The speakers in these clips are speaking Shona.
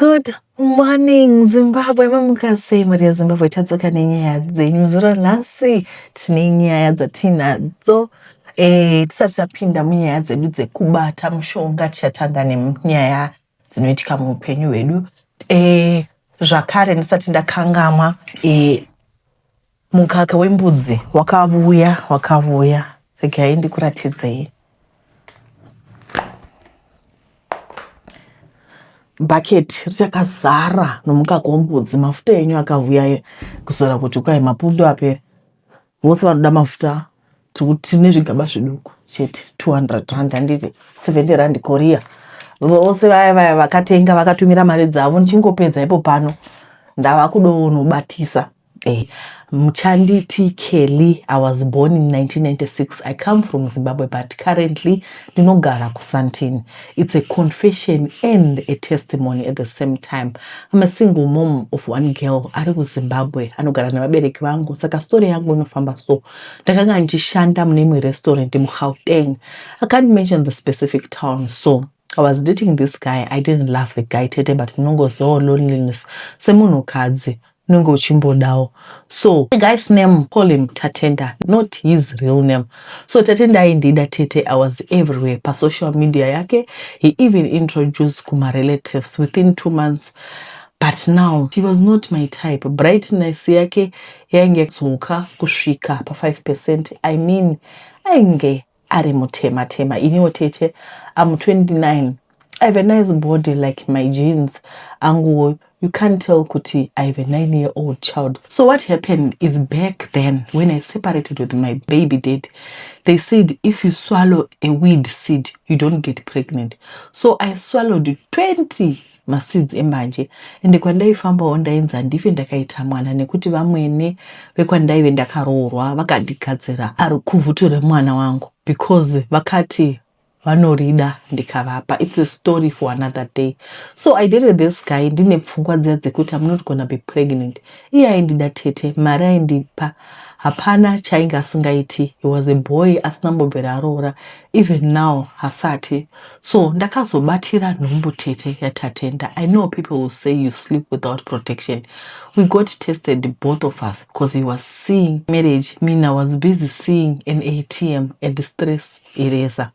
Good morning Zimbabwe, mamuka sei mhuri yeZimbabwe? Tadzoka nenyaya dzenyu zuro nhasi tine nyaya dzatinadzo. E, tisati tapinda munyaya dzedu dzekubata mushonga tichatanga nenyaya dzinoitika muupenyu hwedu. E, zvakare ndisati ndakangamwa e, mukaka wembudzi wakavuya wakavuya, regai ndikuratidzei. Bucket richakazara nomukaka wembudzi, mafuta enyu akavuya kuzora kuti kwai mapundu apere. Vose vanoda mafuta tine zvigaba zviduku chete 200 rand handiti 70 rand korea. Vose vaya vaya vakatenga vakatumira mari dzavo ndichingopedza ipo pano ndava kudonobatisa. Muchanditi Kelly, I was born in 1996. I come from Zimbabwe, but currently ndinogara kuSantini. It's a confession and a testimony at the same time. I'm a single mom of one girl ari kuZimbabwe, anogara nevabereki vangu. Saka story yangu inofamba so. Ndakanga ndichishanda mune imwe restaurant muGauteng. I can't mention the specific town, so I was dating this guy. I didn't love the guy tete, but munongozivawo loneliness semunhukadzi unenge uchimbodawo. So the guy's name, call him Tatenda, not his real name. So Tatenda aindida tete. I was everywhere pasocial media yake. He even introduced kuma-relatives within 2 months. But now he was not my type. Brightness yake yainge yadzoka kusvika pa5%. I mean, ainge ari mutema tema. Iniwo tete, I'm 29. I have a nice body, like my jeans anguwo you can't tell kuti I have a 9-year-old child. So what happened is, back then when I separated with my baby dad, they said if you swallow a weed seed you don't get pregnant. So I swallowed 20 maseeds embanje, ende kwandaifambawo ndainzi handife ndakaita mwana nekuti vamwene vekwandaive ndakaroorwa vakandigadzira rukuvhutu remwana wangu because vakati vanorida ndikavapa. It's a story for another day. So I dated this guy ndine pfungwa dziya dzekuti I'm not gonna be pregnant. Iye aindida tete, mari aindipa, hapana chainge asingaiti. He was a boy asina mbobvera aroora, even now hasati. So ndakazobatira nhumbu tete yaTatenda. I know people will say you sleep without protection. We got tested, both of us, because he was seeing marriage, me I was busy seeing an ATM and stress eraser.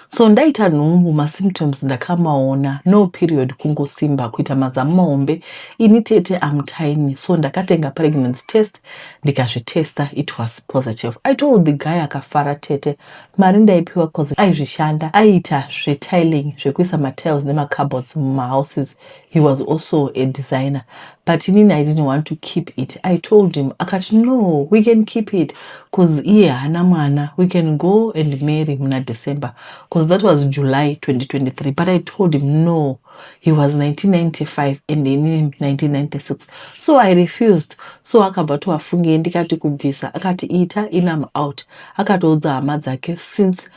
So ndaita nhumbu, masymptoms ndakamaona: no period, kungosimba, kuita mazamu mahombe. Ini tete am tiny, so ndakatenga pregnancy test ndikazvitesta. It was positive. I told the guy, akafara tete. Mari ndaipiwa cause aizvishanda, aiita zvetiling, zvekuisa matiles nemacupboards mumahouses. He was also a designer. But inini I didn't want to keep it. I told him, akati no, we can keep it cause iye haana mwana, we can go and marry muna December, cause that was July 2023. But I told him no. He was 1995 and inini 1996, so I refused. So akabva toafungei, ndikati kubvisa, akati ita, in am out. Akatoudza hama dzake, since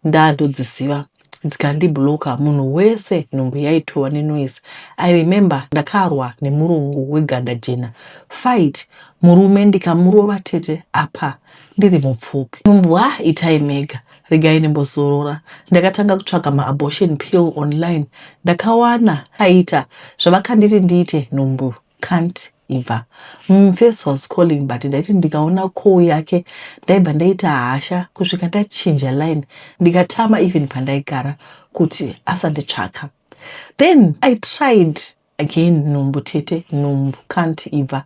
ndandodziziva, dzikandibloka munhu wese. Nhumbu yaitova nenoise. I remember ndakarwa nemurungu weganda jena, fight murume ndikamurova tete, apa ndiri mupfupi. Nhumbu ha, itai mega, regai ndimbozorora. Ndakatanga kutsvaga maabortion pill online, ndakawana, aita zvavakanditi ndiite. Nhumbu can't ibva. Mface was calling, but ndaiti ndikaona call yake ndaibva ndaita hasha kusvika ndachinja line, ndikatama even pandaigara kuti asanditsvaka. Then I tried again. Nhumbu tete, nhumbu can't ibva,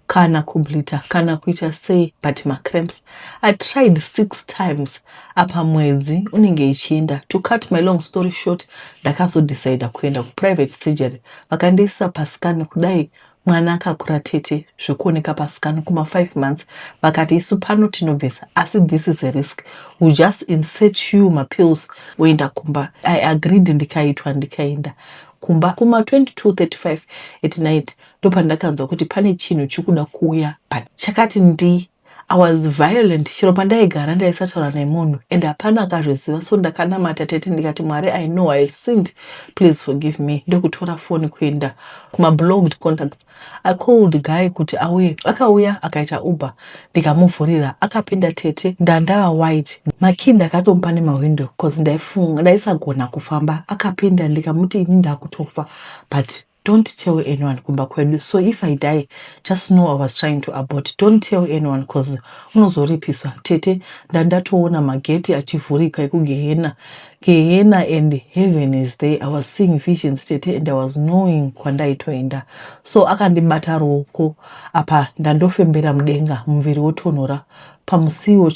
kana kubleeda kana kuita sei, but macramps, I tried six times, apa mwedzi unenge ichienda. To cut my long story short, ndakazodecida kuenda kuprivate surgery. Vakandiisa pascan kudai, mwana akakura tete zvekuoneka pascan kuma5 months. Vakati isu pano tinobvisa, asi this is a risk, we just insert you mapills woenda kumba. I agreed, ndikaitwa, ndikaenda kumba kuma 22:35 at night. Ndopandakanzwa kuti pane chinhu chikuda kuuya, but chakati ndi. I was violent. Chero pandaigara ndaisataura nemunhu and hapana akazviziva. So ndakanamata tete, ndikati, "Mwari, I know I sinned, please forgive me." Ndokutora foni kuenda kumablocked contacts. I called guy kuti auye. Akauya, akaita Uber, ndikamuvhurira, akapinda tete. Ndandava white, makey ndakatomupa nemahwindo cause ndaifunga ndaisagona kufamba. Akapinda, ndikamuti ini ndakutofa, but Don't tell anyone kumba kwedu. So if I die, just know I was trying to abort. Don't tell anyone cause unozoripiswa. Tete, ndandatoona mageti achivhurika ekugehena. Gehena and heaven is there. I was seeing visions, tete, and I was knowing kwandaitoenda. So akandibata ruoko apa ndandofembera mudenga, muviri wotonhora pamusiwo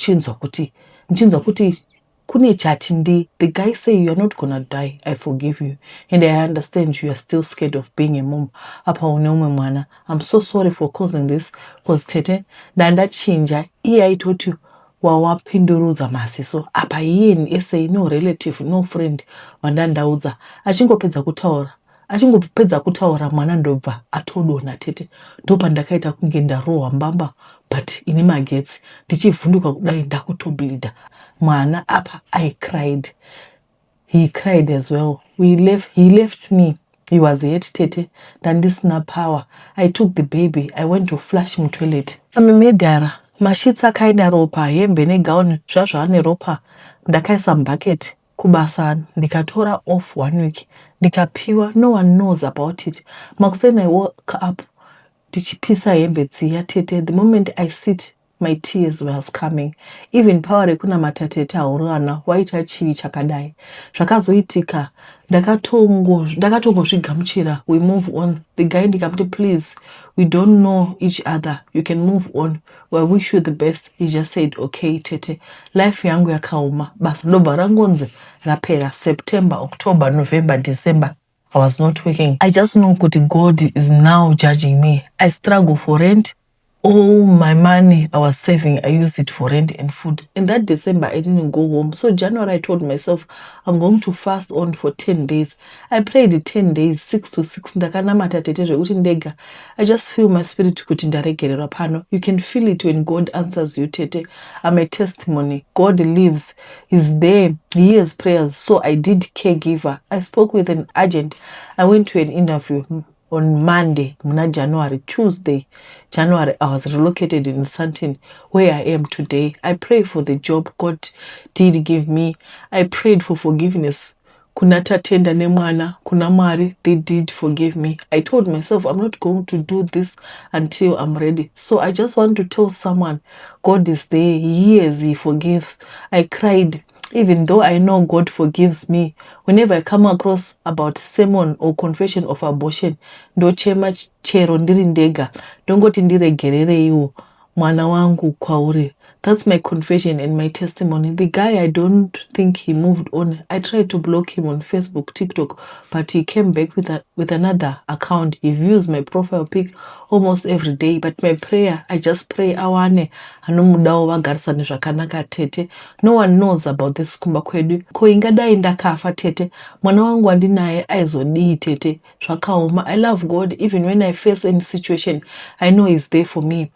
nchinzwa kuti kune chati ndi. The guy say, "You are not gonna die. I forgive you and I understand you are still scared of being a mom apa une umwe mwana. I'm so sorry for causing this." 'Cause tete, ndandachinja. Iye aitoti wawapindurudza maziso apa. Iye ese, no relative, no friend wandandaudza. Achingopedza kutaura, mwana ndobva atodonha. Tete, ndopandakaita kunge ndarohwa mbamba but ine magetsi, ndichivhunduka kudai, ndakutobleeda mwana apa. I cried, he cried as well. We left, he left me. He was hurt, tete. Ndandisina power. I took the baby, I went to flush mutoilet amemedhara. Masheets akaenda ropa, hembe negauni zvazvaa ropa. Ndakaisa mubhaketi. Kubasa ndikatora off one week, ndikapiwa. No one knows about it. Makuseni I woke up ndichipisa hembe dziya. Tete, the moment I sit, my tears was coming. Even power rekunamata, tete, haurana waita chivi chakadai. Zvakazoitika, ndakatongozvigamuchira. We move on. The guy ndikamuti, "Please, we don't know each other. You can move on. We wish you the best." He just said, "Okay." Tete, life yangu yakaoma. Basa ndobva rangonzi rapera September, October, November, December. I was not working. I just know kuti God is now judging me. I struggle for rent. All my money I was saving, I used it for rent and food. In that December, I didn't go home. So January, I told myself, I'm going to fast on for 10 days. I prayed 10 days, 6 to 6. Ndakanamata, tete, zvekuti ndega. I just feel my spirit kuti ndaregererwa pano. You can feel it when God answers you, tete. I'm a testimony. God lives. He's there. He hears prayers. So I did caregiver. I spoke with an agent. I went to an interview on Monday, muna January, Tuesday, January, I was relocated in Sandton, where I am today. I pray for the job God did give me. I prayed for forgiveness. Kuna Tatenda nemwana, kuna Mwari, they did forgive me. I told myself I'm not going to do this until I'm ready. So I just want to tell someone, God is there. He hears, he forgives. I cried even though I know God forgives me. Whenever I come across about sermon or confession of abortion, ndochema chero ndiri ndega, ndongoti ndiregerereiwo mwana wangu kwauri. That's my confession and my testimony. The guy, I don't think he moved on. I tried to block him on Facebook, TikTok, but he came back with another account. He views my profile pic almost every day. But my prayer, I just pray awane anomudawo, vagarisane zvakanaka. Tete, no one knows about this kumba kwedu. Ko ingadai ndakafa, tete, mwana wangu wandinaye aizodii? Tete, zvakaoma. I love God. Even when I face any situation, I know he's there for me.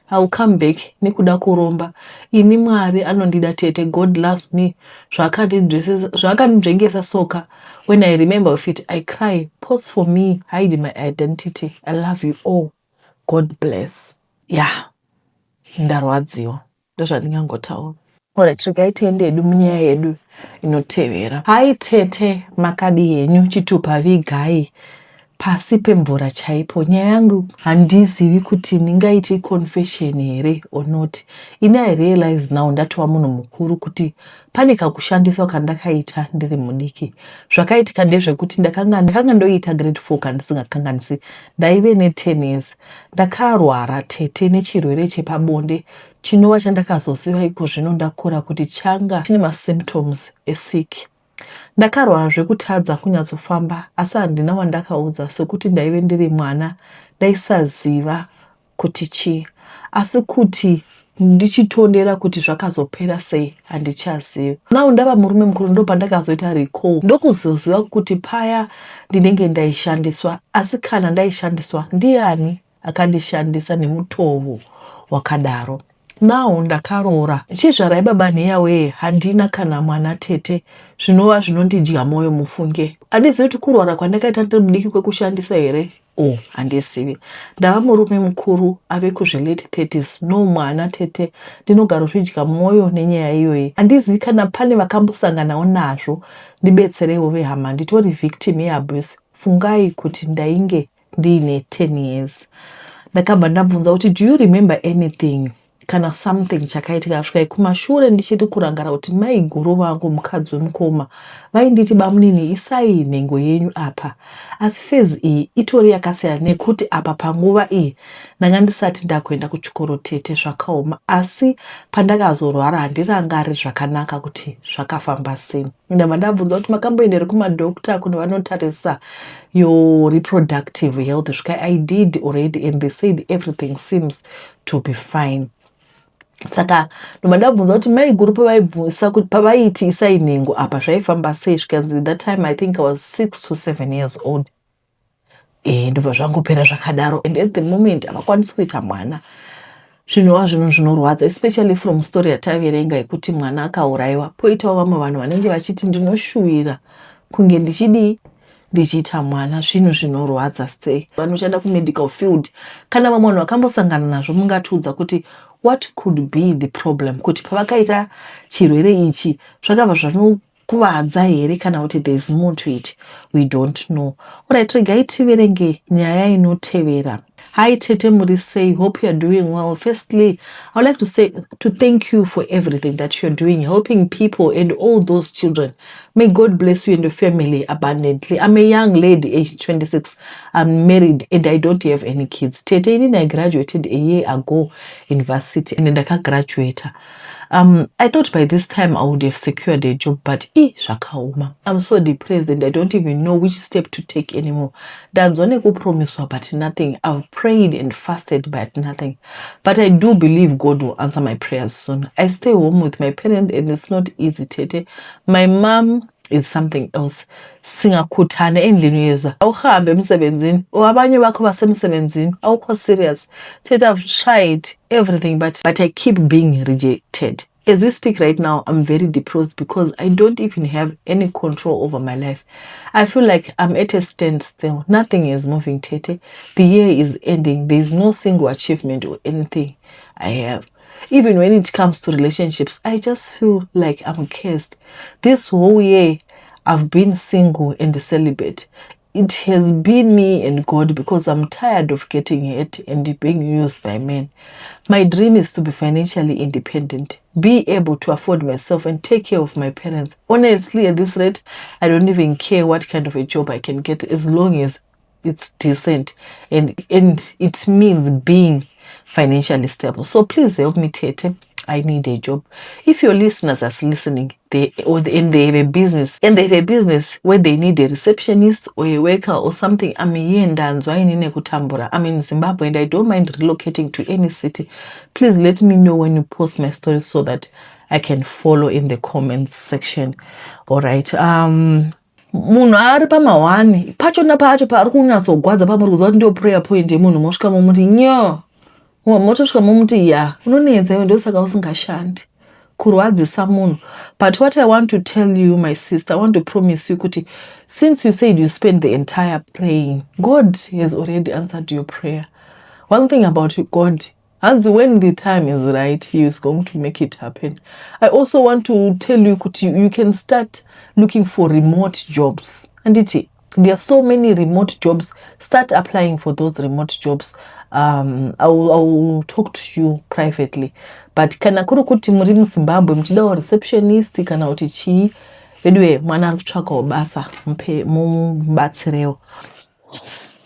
I will come back nekuda kuromba ini. Mwari anondida, tete. God loves me. Zvakandinzvengesa soka. When I remember of it, I cry. Post for me, hide my identity. I love you all. God bless. Yeah, ndarwadziwa, ndozvandingangotaura. Alright, regai tiende hedu munyaya yedu inotevera. Hai tete, makadi henyu? Chitupa vigai pasi pemvura chaipo. Nyaya yangu handizivi kuti ndingaiti confession here or not. Ini I realize now ndatova munhu mukuru kuti pane kakushandiswa kandakaita ndiri mudiki. Zvakaitika ndezvekuti ndakanga ndoita grade 4 kandisingakanganisi, ndaive ne10 years. Ndakarwara, tete, nechirwere chepabonde chinova chandakazoziva iko zvino ndakura kuti changa chine masymptoms esiki. Ndakarwara zvekutadza kunyatsofamba, asi handina wandakaudza sekuti ndaive ndiri mwana, ndaisaziva kuti chii. Asi kuti ndichitondera kuti zvakazopera sei handichazivi. Now ndava murume mukuru, ndopandakazoita recall, ndokuzoziva kuti paya ndinenge ndaishandiswa. Asi kana ndaishandiswa, ndiani akandishandisa nemutovo wakadaro? Now ndakaroora, chizvarai baba nheyawee. Handina kana mwana, tete, zvinova zvinondidya mwoyo mufunge. Handizivi kuti kurwara kwandakaita ndiri mudiki kwekushandisa here o, handizivi. Ndava murume mukuru ave kuzvelate 30s, no mwana. Tete, ndinogarozvidya mwoyo nenyaya iyoyi. Handizivi kana pane vakambosanganawo nazvo, ndibetsereiwo vehama. Nditori victim yeabuse. Fungai kuti ndainge ndiine 10 years. Ndakabva ndabvunza kuti, "Do you remember anything kana something chakaitika?" Svikai kumashure ndichiri kurangara kuti maiguru vangu, mukadzi wemukoma, vainditi, "Bamunini, isai nhengo yenyu apa." Asi phase iyi itori yakasiyana nekuti apa panguva iyi ndanga ndisati ndakuenda kuchikoro. Tete, zvakaoma, asi pandakazorwara handirangari zvakanaka kuti zvakafamba sei. Ndabva ndabvunza kuti makamboenda here kumadhokta kune vanotarisa your reproductive health? Svikai, "I did already and they said everything seems to be fine." Saka ndobva ndabvunza kuti maiguru pavaibvisa kuti pavaiti isai nhengo apa zvaifamba sei? Zvikanzi, "That time I think I was 6 to 7 years old." Ndobva zvangopera zvakadaro and at the moment havakwanisi kuita mwana, zvinova zvinhu zvinorwadza, especially from story yataverenga yekuti mwana akaurayiwa. Poitawo vamwe vanhu vanenge vachiti ndinoshuwira kunge ndichidii, ndichiita mwana. Zvinhu zvinorwadza sei. Vanoshanda kumedical field kana vamwe vanhu vakambosangana nazvo, mungatiudza kuti what could be the problem, kuti pavakaita chirwere ichi zvakabva zvanokuvadza here kana kuti there is more to it we don't know. Alright, regai tiverenge nyaya inotevera. "Hi Tete, muri sei? Hope you are doing well. Firstly, I would like to say to thank you for everything that you're doing, helping people and all those children. May God bless you and your family abundantly. I'm a young lady, aged 26. I'm married and I don't have any kids. Tete, inini I graduated a year ago university and ndakagraduata. I thought by this time I would have secured a job, but i zvakaoma. I'm so depressed and I don't even know which step to take anymore. Ndanzwa nekupromiswa, but nothing. I've prayed and fasted, but nothing. But I do believe God will answer my prayers soon. I stay home with my parents and it's not easy, Tete. My mom is something else. Singakhuthana endlini, uyezwa, awuhambe emsebenzini or abanye bakho basemsebenzini, awukho serious. Tete, I've tried everything, but I keep being rejected. As we speak right now, I'm very depressed because I don't even have any control over my life. I feel like I'm at a standstill. Nothing is moving, Tete. The year is ending. There is no single achievement or anything I have. Even when it comes to relationships, I just feel like I'm cursed. This whole year, I've been single and celibate. It has been me and God because I'm tired of getting hurt and being used by men. My dream is to be financially independent, be able to afford myself and take care of my parents. Honestly, at this rate, I don't even care what kind of a job I can get as long as it's decent and it means being financially stable. So please help me, Tete. I need a job. If your listeners are listening, they or and they have a business and they have a business where they need a receptionist or a worker or something, I'm here, ndanzwa ini nekutambura. I'm in Zimbabwe and I don't mind relocating to any city. Please let me know when you post my story so that I can follow in the comments section." All right. Munhu ari pamahwani pachona pacho paari kunyatsogwadza, pamuri kuziva kuti ndiyo prayer point yemunhu, mosvika momuti nyo, motosvika momuti ya unonetsa iwe, ndosaka usingashandi, kurwadzisa munhu. But what I want to tell you, my sister, I want to promise you kuti since you said you spend the entire praying, God has already answered your prayer. One thing about God, hanzi when the time is right, he is going to make it happen. I also want to tell you kuti you can start looking for remote jobs, anditi? There are so many remote jobs. Start applying for those remote jobs. I will talk to you privately, but kana kuri kuti muri muZimbabwe muchidawo receptionist kana kuti chii, anyway, mwana ari kutsvakawo basa, mumubatsirewo.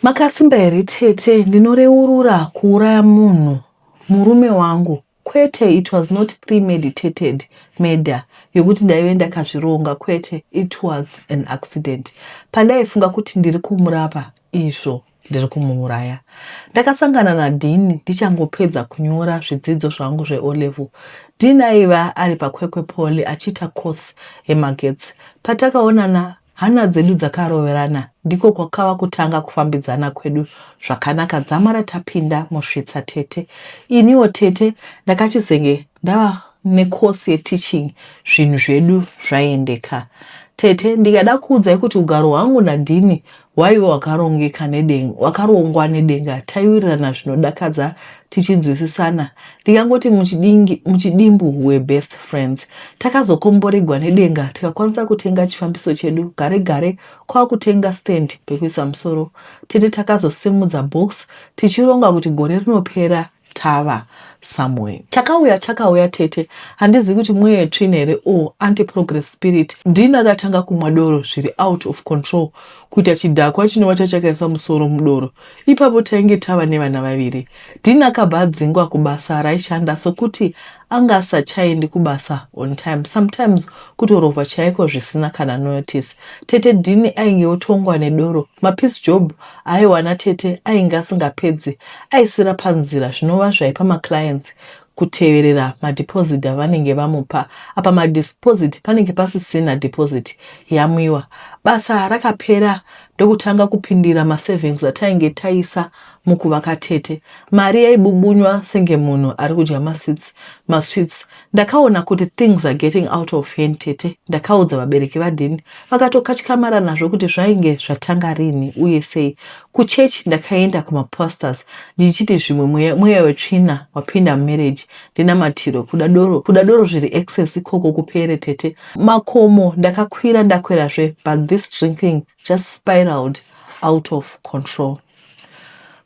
"Makasimba here Tete? Ndinoreurura kuuraya munhu, murume wangu. Kwete, it was not premeditated murder yokuti ndaive ndakazvironga, kwete. It was an accident. Pandaifunga kuti ndiri kumurapa, izvo ndiri kumuuraya. Ndakasangana naDean ndichangopedza kunyora zvidzidzo zvangu zveO-level. Dean aiva ari paKwekwe Poly achiita course yemagetsi. Patakaonana, hana dzedu dzakaroverana. Ndiko kwakava kutanga kufambidzana kwedu zvakanaka dzamara tapinda musvitsa, Tete. Iniwo Tete ndakachizenge ndava nekosi yeteaching. Zvinhu zvedu zvaendeka. Tete, ndikada kuudzai kuti ugaro hwangu naDhini hwaive hwakarongeka nedenga, hwakarongwa nedenga. Taiwirirana zvinodakadza tichinzwisisana. Ndikangoti muchidingi, muchidimbu we best friends. Takazokomboregwa nedenga tikakwanisa kutenga chifambiso chedu gare gare kwakutenga stand pekuisa musoro. Tete takazosimudza box tichironga kuti gore rinopera tava somewhere. Chakauya chakauya tete, handizivi kuti mweya yetsvina here or anti progress spirit. Ndini akatanga kumwa doro zviri out of control, kuita chidhakwa chinova chachakaisa musoro mudoro. Ipapo tainge tava nevana vaviri. Dean akabva adzingwa kubasa raishanda sokuti anga asachaendi kubasa on time, sometimes kutorovha chaiko zvisina kana notice. Tete Dean ainge otongwa nedoro, mapiece job aaiwana tete ainge asingapedzi, aisira panzira zvinova zvaipa maclients kuteverera madeposit avanenge vamupa. Apa madeposit panenge pasisina deposit yamwiwa. Basa rakapera ndokutanga kupindira masavings atainge taisa mukuvaka tete. Mari yaibubunywa senge munhu ari kudya masweets. masweets. Ndakaona kuti things are getting out of hand tete. Ndakaudza vabereki vaDean vakatokatyamara nazvo kuti zvainge zvatanga rini uye sei. Kuchurch ndakaenda kumapastors ndichiti zvimwe mweya wetsvina wapinda mumarriage ndinamatiro kuda doro kuda doro zviri excess ikoko kupere tete. Makomo ndakakwira ndakwirazve but this drinking just spiraled out of control.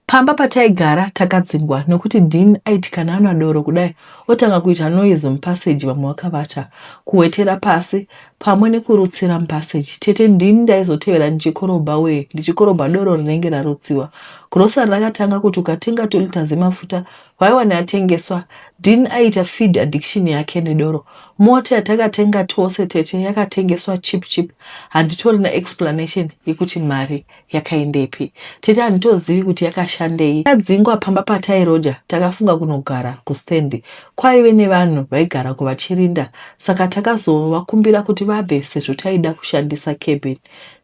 Pamba pataigara takadzingwa nokuti Dean aiti kana anwa doro kudai otanga kuita noise mupassage vamwe vakavata, kuwetera pasi pamwe nekurutsira mupassage. Tete ndini ndaizotevera ndichikorobha wee ndichikorobha doro rinenge rarutsiwa. Grocery rakatanga kuti ukatenga 2 litres emafuta waiwana yatengeswa. Dean aiita feed addiction yake nedoro. Mota yatakatenga tose tete yakatengeswa cheap cheap handitorina explanation yekuti mari yakaendepi. Tete handitozivi kuti yakashandei. Tadzingwa pamba patairoja takafunga kunogara kustand kwaive nevanhu vaigarako vachirinda saka takazovakumbira kuti vabve sezvo taida kushandisa cabin.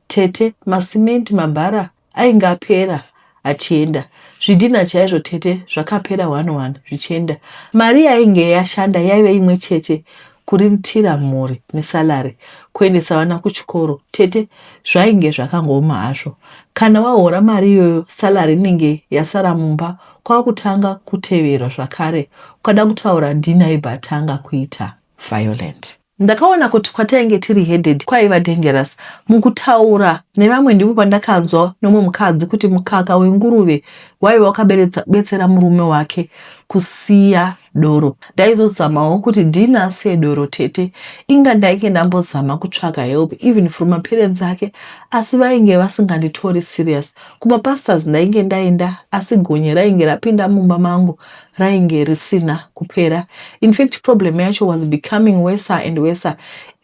Tete macement mabhara ainge apera achienda. Zvidhinha chaizvo tete zvakapera one one zvichienda. Mari yainge yashanda yaive imwe chete kuriritira mhuri nesalary, kuendesa vana kuchikoro. Tete zvainge zvakangooma hazvo. Kana wahora mari iyoyo salary inenge yasara mumba kwakutanga kuteverwa zvakare. Ukada kutaura ndini aibva atanga kuita violent. Ndakaona kuti kwatainge tiri headed kwaiva dangerous. Mukutaura nevamwe ndipo pandakanzwa neumwe mukadzi kuti mukaka wenguruve waiva wakabetsera murume wake kusiya doro. Ndaizozamawo kuti Dean asiye doro tete. Inga ndainge ndambozama kutsvaka help even from maparents ake asi vainge vasinganditori serious. Kumapastors ndainge ndaenda asi gonye rainge rapinda mumba mangu rainge risina kupera. In fact problem yacho was becoming worser and worser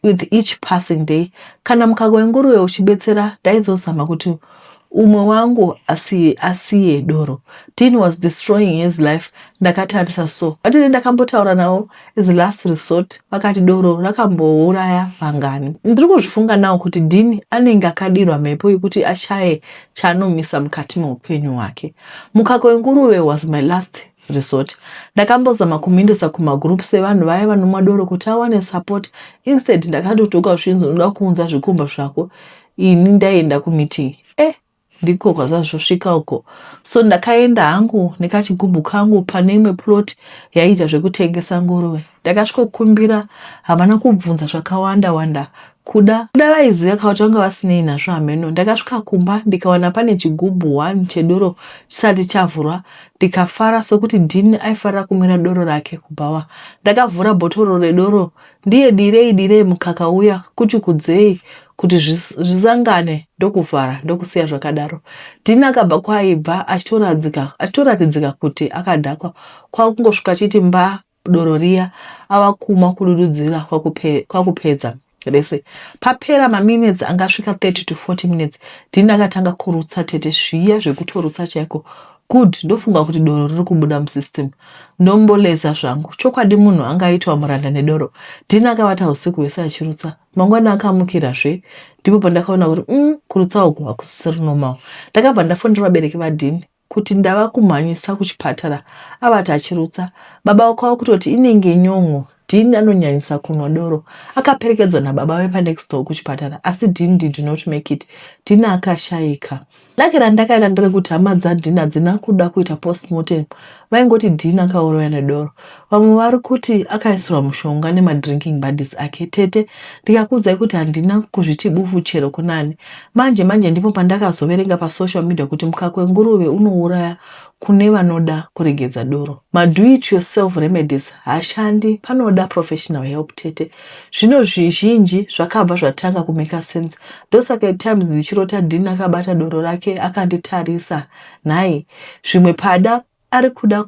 with each passing day. Kana mukaka wenguruve uchibetsera ndaizozama kuti umwe wangu asiye, asiye doro. Dean was destroying his life ndakatarisa so. Vatete ndakambotaura navo as last resort vakati doro rakambouraya vangani. Ndiri kuzvifunga now kuti Dean anenge akadirwa mhepo yekuti ashaye chaanomisa mukati meupenyu hwake. Mukaka wenguruve was my last resort. Ndakambozama kumuendesa kumagroups evanhu vaya vanomwa doro kuti awane support. Instead ndakatotuka zvinzi unoda kuunza zvikumba zvako ini ndaienda kumeeting. Eh ndiko kwazazvosvika uko. So ndakaenda hangu nekachigubhu kangu pane imwe plot yaiita zvekutengesa nguruve. Ndakasvikokumbira havana kubvunza zvakawanda wanda kuda kuda vaiziva ka kuti vanga vasinei nazvo hameno. Ndakasvika kumba ndikawana pane chigubhu one chedoro chisati chavhurwa ndikafara sokuti Dean aifarira kumwira doro rake kubhawa. Ndakavhura bhotoro redoro ndiye direi direi mukaka uya kuchukudzei kuti zvisangane ndokuvhara ndokusiya zvakadaro. Dean akabva kwaaibva achitoratidzika kuti akadhakwa kwakungosvika achiti mbaa doro riya ava kumwa kudududzira kwakupedza rese. Papera maminutes angasvika 30 to 40 minutes Dean akatanga kurutsa tete zviya zvekutorutsa chaiko. Good ndofunga kuti doro riri kubuda musystem. Ndomboleza zvangu. Chokwadi munhu angaitwa muranda nedoro. Dean akavata usiku hwese achirutsa. Mangwana akamukira zve. Ndipo pandakaona kuti kurutsa uku hakusisiri normal. Ndakabva ndafonera vabereki vaDean kuti ndava kumhanyisa kuchipatara avati achirutsa. Baba kwava kutoti inenge nyon'o. Dean anonyanyisa kunwa doro. Akaperekedzwa nababa vepanext door kuchipatara asi Dean did not make it. Dean akashaika. Lucky randakaita nderekuti hama dzaDean hadzina kuda kuita postmortem. Vaingoti Dean akauraya nedoro. Vamwe vari kuti akaisirwa mushonga nemadrinking buddies ake. Tete, ndikakuudzai kuti handina kuzviti bufu chero kunani. Manje manje ndipo pandakazoverenga pasocial media kuti mukaka wenguruve unouraya kune vanoda kuregedza doro. Ma do it yourself remedies haashandi, panoda professional help tete. Zvino zvizhinji zvakabva zvatanga kumeka sense. Ndosaka at times ndichirota Dean akabata doro rake akanditarisa. Nhai, zvimwe pada ari kuda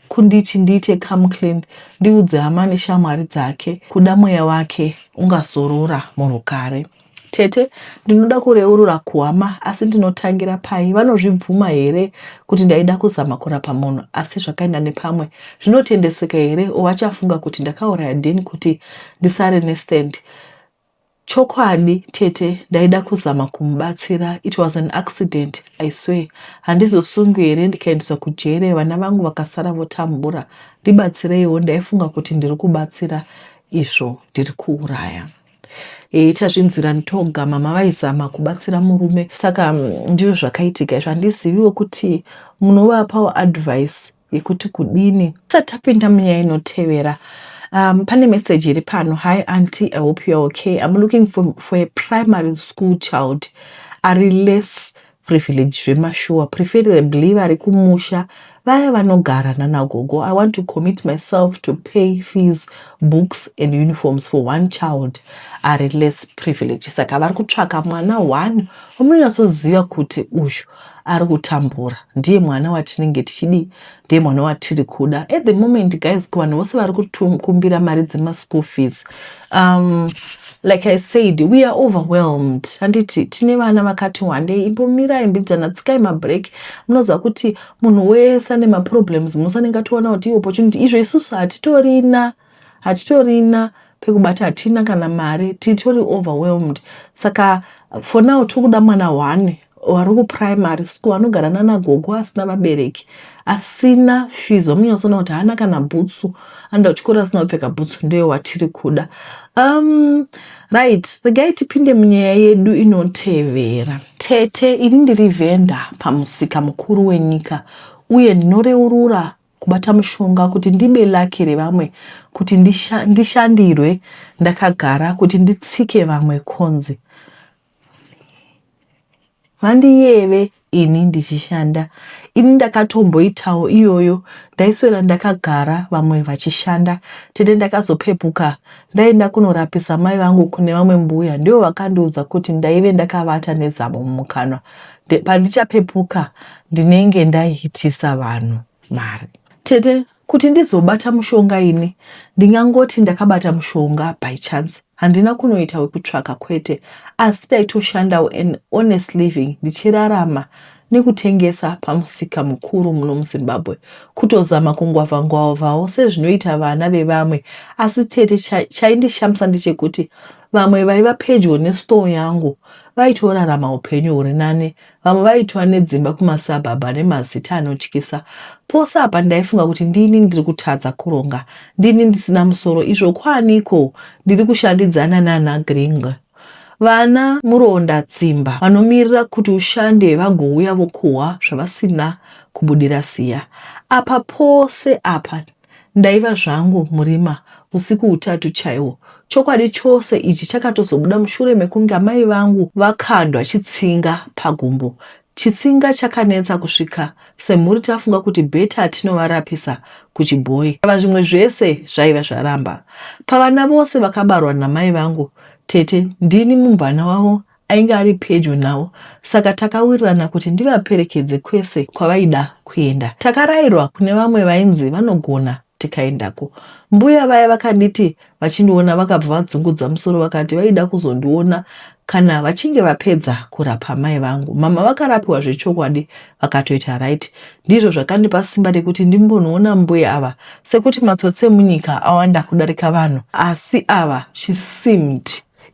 kunditi ndiite come clean ndiudze hama neshamwari dzake kuda mweya wake ungazorora murugare. Tete, ndinoda kureurura kuhama asi ndinotangira pai? Vanozvibvuma here kuti ndaida kuzama kurapa munhu asi zvakaenda nepamwe? Zvinotendeseka here or vachafunga kuti ndakauraya Dean kuti ndisare nestand? Chokwadi tete ndaida kuzama kumubatsira it was an accident I swear. Handizosungwi here ndikaendeswa kujere vana vangu vakasara votambura? Ndibatsireiwo ndaifunga kuti ndiri kubatsira izvo ndiri kuuraya. E, tazvinzwira toga mama vaizama kubatsira murume saka ndizvo zvakaitika izvo handiziviwo kuti munovapawo advice yekuti kudini. Tisati tapinda munyaya inotevera pane message iri pano. Hi auntie, I hope you are okay. I'm looking for a primary school child ari less privilege zvemashuwa, preferably vari kumusha vaya vanogara nanagogo. I want to commit myself to pay fees, books and uniforms for one child ari less privilege. Saka vari kutsvaka mwana one wamunonyatsoziva kuti uyu ari kutambura, ndiye mwana watinenge tichidi, ndiye mwana watiri kuda. At the moment guys, kuvanhu vose vari kukumbira mari dzemaschool fees, like I said, we are overwhelmed. Handiti tine vana vakati wandei? Imbomirai mbidzana, tsikai mabreak. Munoziva kuti munhu wese ane maproblems, musanenge ationa kuti iopportunity izvo isusu hatitorina, hatitorina pekubata, hatina kana mari, titori overwhelmed. Saka for now tiri kuda mwana one vari kuprimary school anogara nanagogo, asina vabereki, asina fees, wamunyatsoona kuti haana kana bhutsu, anoenda kuchikoro asina kupfeka bhutsu, ndiye watiri kuda. Right, regai tipinde munyaya yedu inotevera. Tete, ini ndiri vhenda pamusika mukuru wenyika uye ndinoreurura kubata mushonga kuti ndibe lucky revamwe, kuti ndishandirwe ndakagara, kuti nditsike vamwe konzi vandiyeve ini ndichishanda. Ini ndakatomboitawo iyoyo, ndaiswera ndakagara vamwe vachishanda. Tete, ndakazopepuka ndaenda kunorapisa mai vangu kune vamwe mbuya, ndivo vakandiudza kuti ndaive ndakavata nezamo mumukanwa. Pandichapepuka ndinenge ndaitisa vanhu mari. Tete, kuti ndizobata mushonga, ini ndingangoti ndakabata mushonga by chance. Handina kunoita wekutsvaka, kwete, asi ndaitoshandawo an honest living, ndichirarama nekutengesa pamusika mukuru muno muZimbabwe, kutozama kungwavha ngwavhawo sezvinoita vana vevamwe. Asi tete, chaindishamisa ndechekuti vamwe vaiva pedyo nestore yangu vaitorarama upenyu huri nani. Vamwe vaitova nedzimba kumasabhabha nemazita anotyisa. Pose apa ndaifunga kuti ndini ndiri kutadza kuronga, ndini ndisina musoro. Izvo kwaaniko ndiri kushandidzana nana Gringo, vana muronda tsimba vanomirira kuti ushande vagouya vokuhwa zvavasina kubudira siya. Apa pose apa ndaiva zvangu murima usiku hutatu chaihwo. Chokwadi chose ichi chakatozobuda mushure mekunge amai vangu vakandwa chitsinga pagumbo. Chitsinga chakanetsa kusvika semhuri tafunga kuti better tinovarapisa kuchibhoyi. Zvimwe zvese zvaiva zvaramba. Pavana vose vakabarwa namai vangu, tete, ndini mumvana wavo ainge ari pedyo navo, saka takawirirana kuti ndivaperekedze kwese kwavaida kuenda. Takarayirwa kune vamwe vainzi vanogona, tikaendako. Mbuya vaya vakanditi vachindiona vakabva vadzungudza musoro, vakati vaida kuzondiona kana vachinge vapedza kurapa mai vangu. Mama vakarapiwa zvechokwadi vakatoita right. Ndizvo zvakandipa simba rekuti ndimbonoona mbuya ava, sekuti matsotsi emunyika awanda kudarika vanhu, asi ava she seemed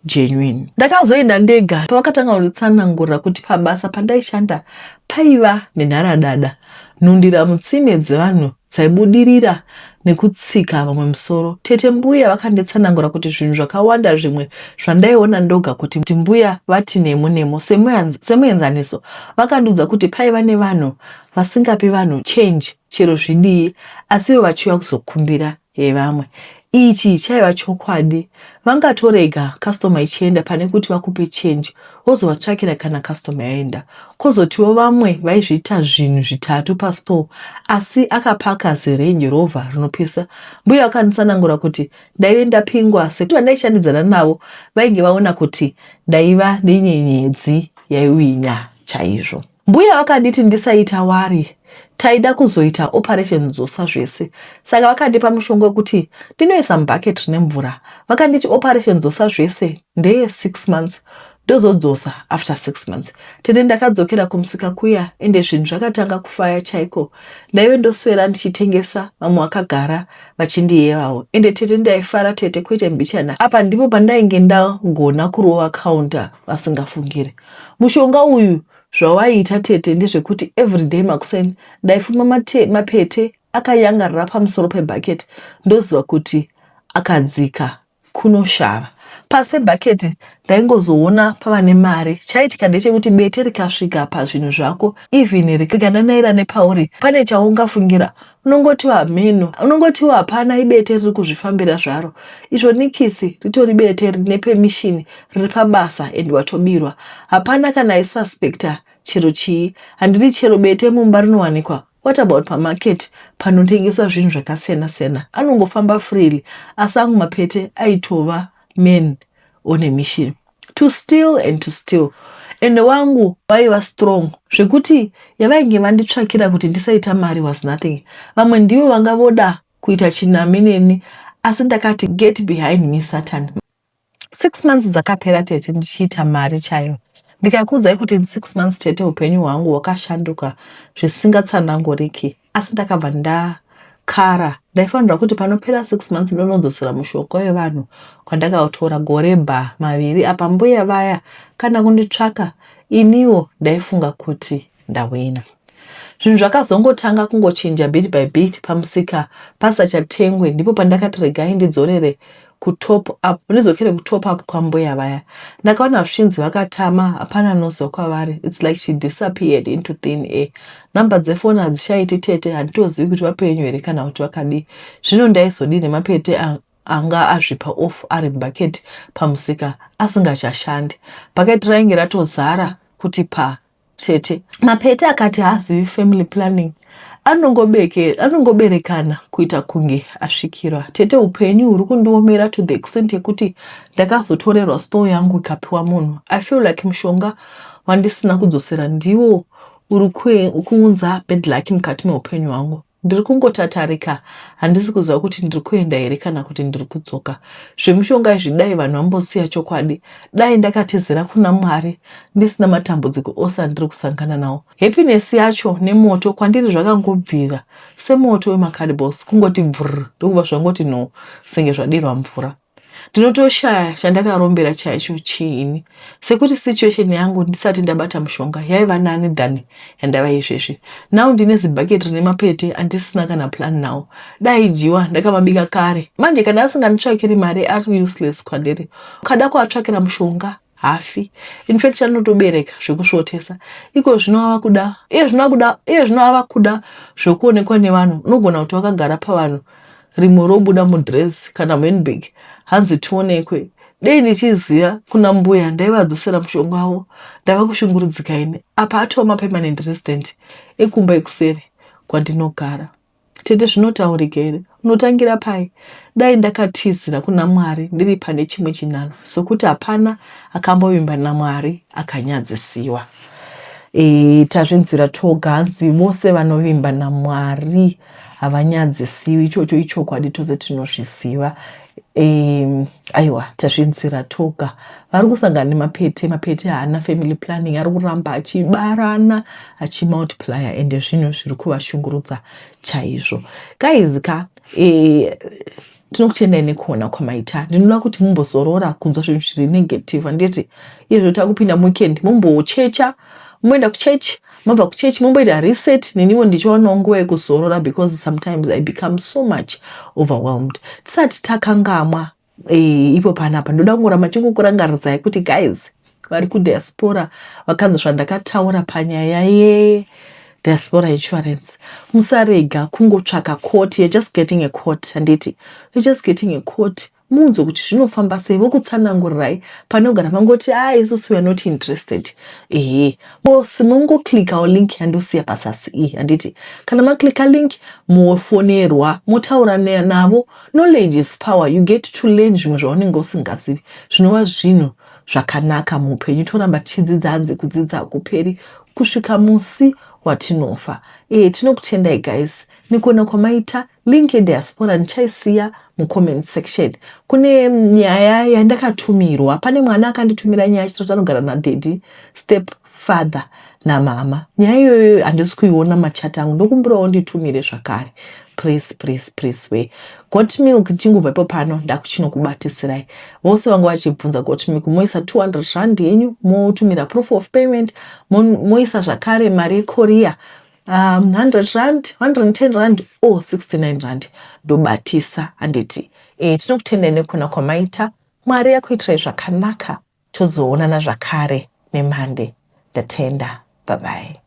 genuine. Ndakazoenda ndega pavakatanga kunditsanangurira kuti pabasa pandaishanda paiva nenharadada, nhundira mutsime dzevanhu dzaibudirira. nekutsika vamwe musoro. Tete mbuya vakanditsanangura kuti zvinhu zvakawanda zvimwe zvandaiona ndoga kuti mbuya vati nemo nemo. Semuenzaniso, vakandiudza kuti paiva nevanhu vasingapi vanhu change chero zvidii asi ivo vachiuya kuzokumbira yevamwe. Ichi chaiva chokwadi. Vangatorega customer ichienda pane kuti vakupe change wozovatsvakira kana customer yaenda. Kozotiwo vamwe vaizviita zvinhu zvitatu pastore asi akapaka ziRange Rover rinopisa. Mbuya vakanditsanangura kuti ndaive ndapingwa sekuti vandaishandidzana navo vainge vaona kuti ndaiva nenyenyedzi yaiwinya chaizvo. Mbuya vakanditi ndisaita wari taida kuzoita operation dzosa zvese saka vakandipa mushonga wekuti ndinoisa mubucket rine mvura. Vakanditi operation dzosa zvese ndeye 6 months ndozodzosa after 6 months. Tete ndakadzokera kumusika kuya ende zvinhu zvakatanga kufaya chaiko. Ndaive ndoswera ndichitengesa vamwe vakagara vachindiyevawo ende tete ndaifara tete kwete mbichana. Apa ndipo pandainge ndagona kurova counter vasingafungire. Mushonga uyu zvawaiita tete ndezvekuti everyday makuseni ndaifuma mapete akayangarira pamusoro pebucket ndoziva kuti akadzika kunoshava. Pasi pebucket ndaingozoona pava nemari. Chaiitika ndechekuti bete rikasvika pazvinhu zvako even rikananaira nepauri pane chaungafungira unongotiwo hameno unongotiwo hapana ibete riri kuzvifambira zvaro izvo nikisi ritori bete rine permission riri pabasa and watobirwa hapana kana aisuspecta chero chii handiti chero bete mumba rinowanikwa what about pamarket panotengeswa zvinhu zvakasiyana siyana anongofamba freely asi angu mapete aitova men on a mission to steal and to steal ende wangu vaiva strong zvekuti yavainge vanditsvakira kuti ndisaita mari was nothing vamwe ndivo vanga voda kuita chiname neni asi ndakati get behind me satan 6 months dzakapera tete ndichiita mari chaiyo ndikakuudzai kuti in 6 months tete upenyu hwangu hwakashanduka zvisingatsananguriki asi ndakabva ndakara ndaifanirwa kuti panopera 6 months ndonodzosera mushonga wevanhu kwandakautora gore ba maviri apa mbuya vaya kana kunditsvaka iniwo ndaifunga kuti ndawina zvinhu zvakazongotanga kungochinja bit by bit pamusika pasachatengwe ndipo pandakati regai ndidzorere kutop up ndidzokere kutop up kwambuya vaya ndakaona zvinzi vakatama hapana anoziva kwavari its like she disappeared into thin air namba dzefoni hadzichaiti tete handitozivi kuti vapenyu here kana kuti vakadii zvino ndaizodii nemapete anga azvipa off ari mubucket pamusika asingachashandi bucket rainge ratozara kuti pa tete mapete akati haazivi family planning anongoberekana kuita kunge asvikirwa tete upenyu huri kundiomera to the extent yekuti ndakazotorerwa store yangu ikapiwa munhu i feel like mushonga wandisina kudzosera ndiwo uri kuunza bad luck mukati meupenyu hwangu ndiri kungotatarika handisi kuziva kuti ndiri kuenda here kana kuti ndiri kudzoka zvemushonga izvi dai vanhu vambosiya chokwadi dai ndakatizira kuna mwari ndisina matambudziko ose andiri kusangana nawo happiness yacho nemoto kwandiri zvakangobvira semoto wemakadibos kungoti bvr ndokubva zvangoti no senge zvadirwa mvura ndinotoshaya chandakarombera chaicho chiini sekuti situation yangu ndisati ndabata mushonga yaiva nani than yandava izvezvi now ndine zibhaketi rine mapete andisina kana plan nawo dai dyiwa ndakamabika kare manje kana asinganditsvakiri mari ari useless kwandiri ukada kuatsvakira mushonga hafi in fact anotobereka zvekusvotesa iko zvino ava kuda iye zvino akuda iye zvino ava kuda zvokuonekwa nevanhu unogona kuti wakagara pavanhu rimwe robuda mudress kana muhandbag hanzi tionekwe dei ndichiziva kuna mbuya ndaivadzosera mushonga wavo ndava kushungurudzika ini apa atova mapermanent resident ekumba ekuseri kwandinogara tete zvinotaurika here unotangira pai dai ndakatizira kuna mwari ndiri pane chimwe chinhano sokuti hapana akambovimba namwari akanyadzisiwa e, tazvinzwira toga hanzi vose vanovimba namwari havanyadzisiwi ichocho ichokwadi tose tinozviziva e, aiwa tazvinzwira toga vari kusangana nemapete mapete haana family planning ari kuramba achibarana achimultiplya ende zvinhu zviri kuvashungurudza chaizvo guys ka e, tinokutendai nekuona kwamaita ndinoda kuti mumbozorora kunzwa zvinhu zviri negative handiti iyezvo takupinda muweekend mumbochecha mumboenda kuchechi Mabva kuchechi momboita reset, neniwo ndichiwanawo nguva yekuzorora because sometimes I become so much overwhelmed. Tisati takangamwa ipo panapa ndoda kungoramba chingokurangaridzai kuti guys vari kudiaspora vakanzi zvandakataura panyaya yediaspora insurance, musarega kungotsvaka quote. You're just getting a quote, handiti? You're just getting a quote. Muunzwe kuti zvinofamba sei, vokutsanangurirai pane kugara mangoti, "A, isusu we are not interested." Ehe, mongoclickawo link yandosiya pasasi iyi, handiti? Kana maclicka link, mofonerwa, motaura navo. Knowledge is power. You get to learn zvimwe zvaunenge usingazivi, zvinova zvinhu zvakanaka muupenyu. Toramba tichidzidza, hanzi kudzidza hakuperi kusvika musi watinofa. Tinokutendai guys nekuona kwamaita. Link yediaspora ndichaisiya mucomment section. Kune nyaya yandakatumirwa, pane mwana akanditumira nyaya achitoti anogara nadaddy, step father namama. Nyaya iyoyo handisi kuiona machati angu, ndokumbirawo nditumire zvakare, please, please, please. We goat milk, chingobva ipo pano ndakuchinokubatisirai. Vose vanga vachibvunza goat milk, moisa R200 yenyu, motumira proof of payment, moisa zvakare mari yecourier, R100, R110 or R69, ndobatisa, handiti? Tinokutendai nekuna kwamaita. Mwari akuitirai zvakanaka. Tozoonana zvakare neMonday. Ndatenda, bye bye.